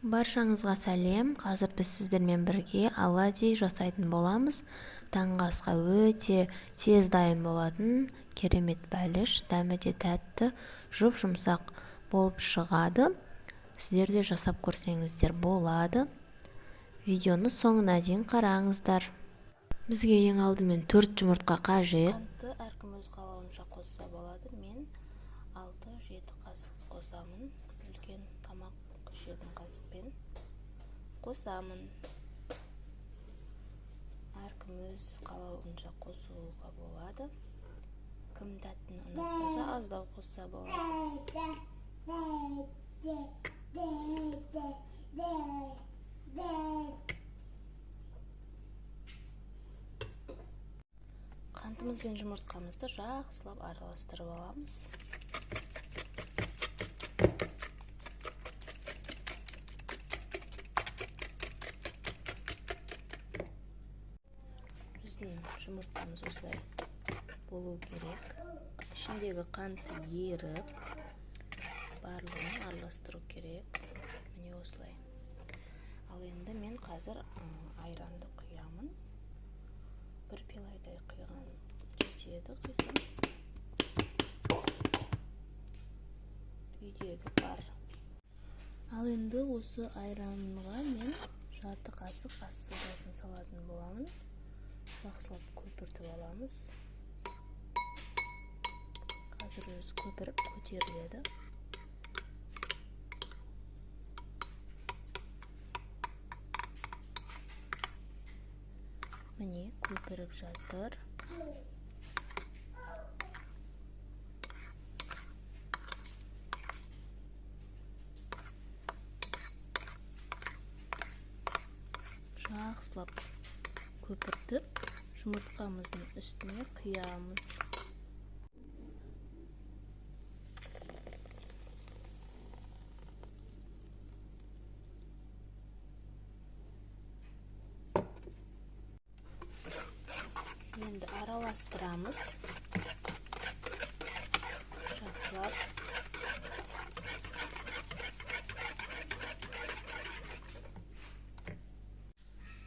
Баршаңызға сәлем. Қазір біз сіздермен бірге оладьи жасайтын боламыз. Таңғы асқа өте тез дайын болатын керемет бәліш, дәмі де тәтті, жұп-жұмсақ болып шығады. Сіздер де жасап көрсеңіздер болады. Видеоны соңына дейін қараңыздар. Бізге ең алдымен 4 жұмыртқа қажет. Қантты әркім өз қалауынша қосса болады. Мен 6-7 қасық қосамын. Үлкен тамақ ішетін қасықпен қосамын. Әркім өз қалауынша қосуға болады. Кім тәттіні ұнатпаса, аздау қосса болады. Қантымыз бен жұмыртқамызды жақсылап араластырып аламыз. Біздің жұмыртқамыз осылай болу керек. Ішіндегі қанты еріп, барлығын араластыру керек. Міне осылай. Ал енді мен қазір айранды құямын. Бір пилайдай құйған жетеді құйсам. Үйдегі бар. Ал енді осы айранға мен жарты қасық ас содасын салатын боламын. Жақсылап көпіртіп аламыз. Қазір өзі көпіріп көтеріледі. Міне көпіріп жатыр. Жақсылап көпіртіп, жұмыртқамыздың үстіне құямыз. Енді араластырамыз. Жақсылап.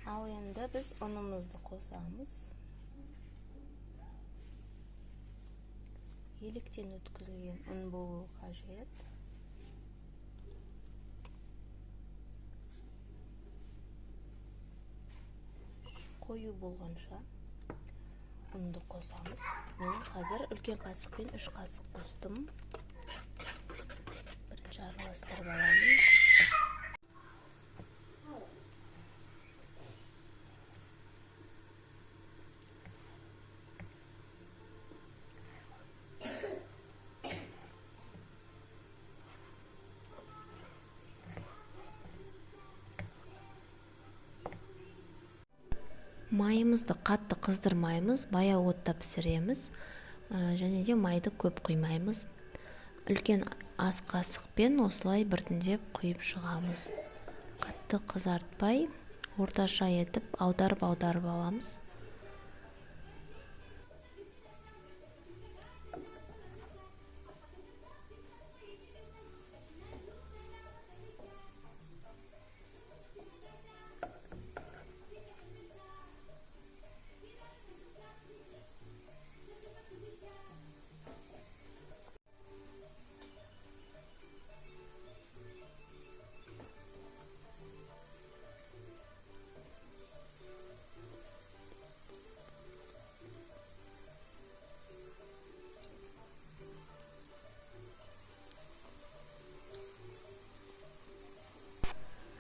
Ал енді біз ұнымызды қосамыз. Електен өткізілген ұн болуы қажет. Қою болғанша ұнды қосамыз. Мен қазір үлкен қасықпен 3 қасық қостым. Бірінші араластырып аламын. Майымызды қатты қыздырмаймыз, баяу отта пісіреміз, және де майды көп құймаймыз. Үлкен ас қасықпен осылай біртіндеп құйып шығамыз. Қатты қызартпай, орташа етіп аударып-аударып аламыз.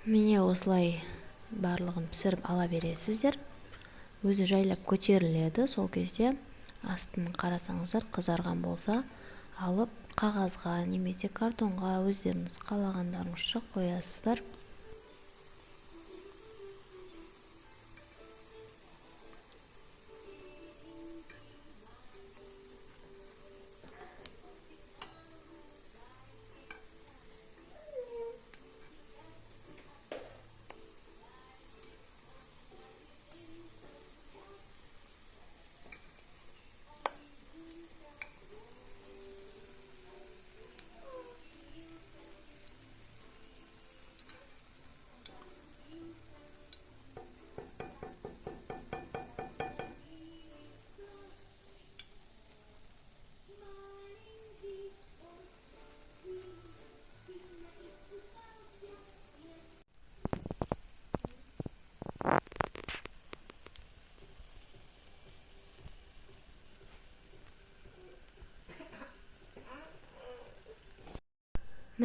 Міне осылай барлығын пісіріп ала бересіздер. Өзі жайлап көтеріледі. Сол кезде астын қарасаңыздар, қызарған болса, алып қағазға немесе картонға өздеріңіз қалағандарыңызша қоясыздар.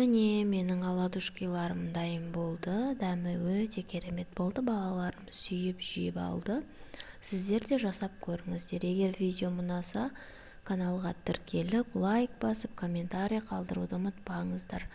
Міне, менің оладушкиларым дайын болды. Дәмі өте керемет болды, балаларым сүйіп жеп алды. Сіздер де жасап көріңіздер. Егер видеом ұнаса, каналға тіркеліп, лайк басып, комментарий қалдыруды ұмытпаңыздар.